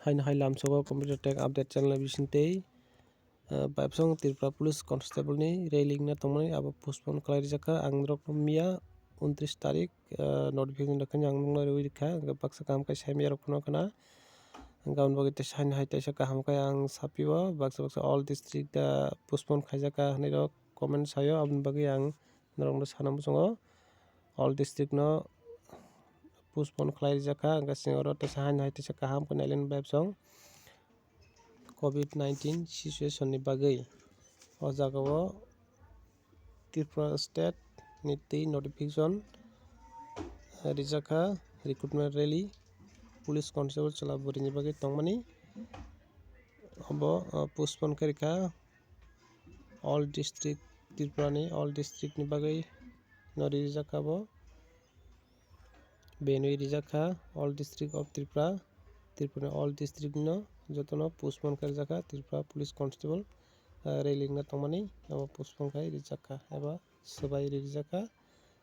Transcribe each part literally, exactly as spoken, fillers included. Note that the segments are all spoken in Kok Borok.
Haino hai lamsogo Computer Tech Update channel bising tei, ah, Babsong Tripura Police Constable ni rally wngna tongmani abo postpone khlai rijak kha. Ang norok no miya untris tarik, ah, notification rwkha, ang nokno rwi rikha, hwnkhe baksa kaham khe saimaya rok phano khna. Hwnkhe aboni bagwi teisa haino hai teisa kaham khe ang sapio, baksa baksa all district, ah, postpone khaijak kha hinwi rok comment saio, aboni bagwi ang norok no sana muchungo all district no postpone khlai rijak kha, hwnkhe chwng oro teisa haino hai teisa kaham khe nailen Babsong covid nineteen situation ni bagwi. O jagao Tripura state ni twi notification rijak kha, recruitment rally police constable chwla bwrwi ni bagwi tongmani. Obo, uh, postpone khe rikha all district, Tripura ni all district ni bagwi no rijak kha bo. Benwi rijak kha all district of Tripura, Tripura ni all district no jotono postpone khe rijak kha Tripura Police Constable, ah, rally wngna tongmani abo postpone khai rijak kha eba swbai rijak kha.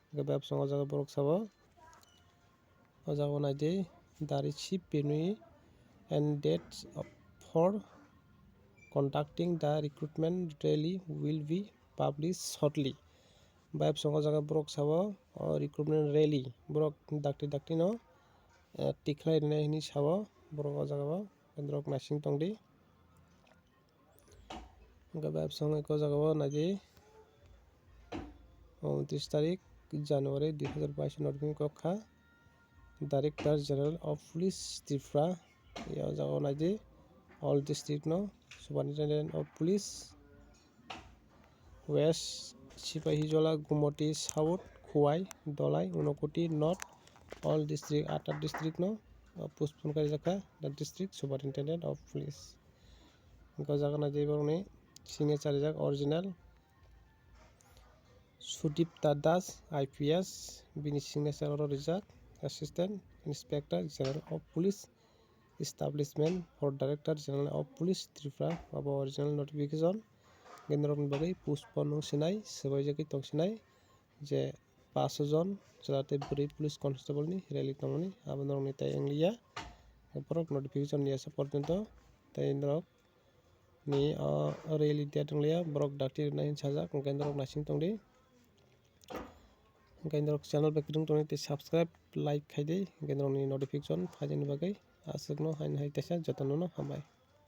Hwnkhe Babsong o jaga borok sabo, o jaga o naidi, the receipt, venue and dates of, for conducting the recruitment rally will be published shortly. Babsong o jaga borok sabo, o recruitment rally borok dakti dakti no, eh, tikhlai rwnai hinwi sabo borok o jaga o, borok naising tongdi. Hwnkhe Babsong o jaga o naidi, untris tarik January dui hazar bais notification kok kha Director General of Police Tripura. O jaga o naidi all district no Superintendent of Police West, Sipahijola, Gumoti South, Khowai, Dholai, Unakoti North, all district, atta district no, uh, postpone khaijak kha the district superintendent of police. Hwnkhe o jaga naidi borokni signature rijak original. Sudipta Das, I P S, bini signature oro rijak, Assistant Inspector General of Police, Establishment for Director General of Police Tripura, abo original notification. Hwnkhe norokni bagwi postpone wng sinai, swbaijagwi tong sinai je paanch jon chwla tei bwrwi police constable ni rally tongmani, abo norokni tai wngliya. Borok notification liya se porjonto tei norok ni, o, rally date wngliya, borok dakti rwnai hinwi sajak, hwnkhe norok naising tongdi. Hwnkhe norok channel bai kwrwng tongdi tei subscribe, like khaidi, hwnkhe norokni notification phaijani bagwi aswkno haino hai teisa jotono no hambai.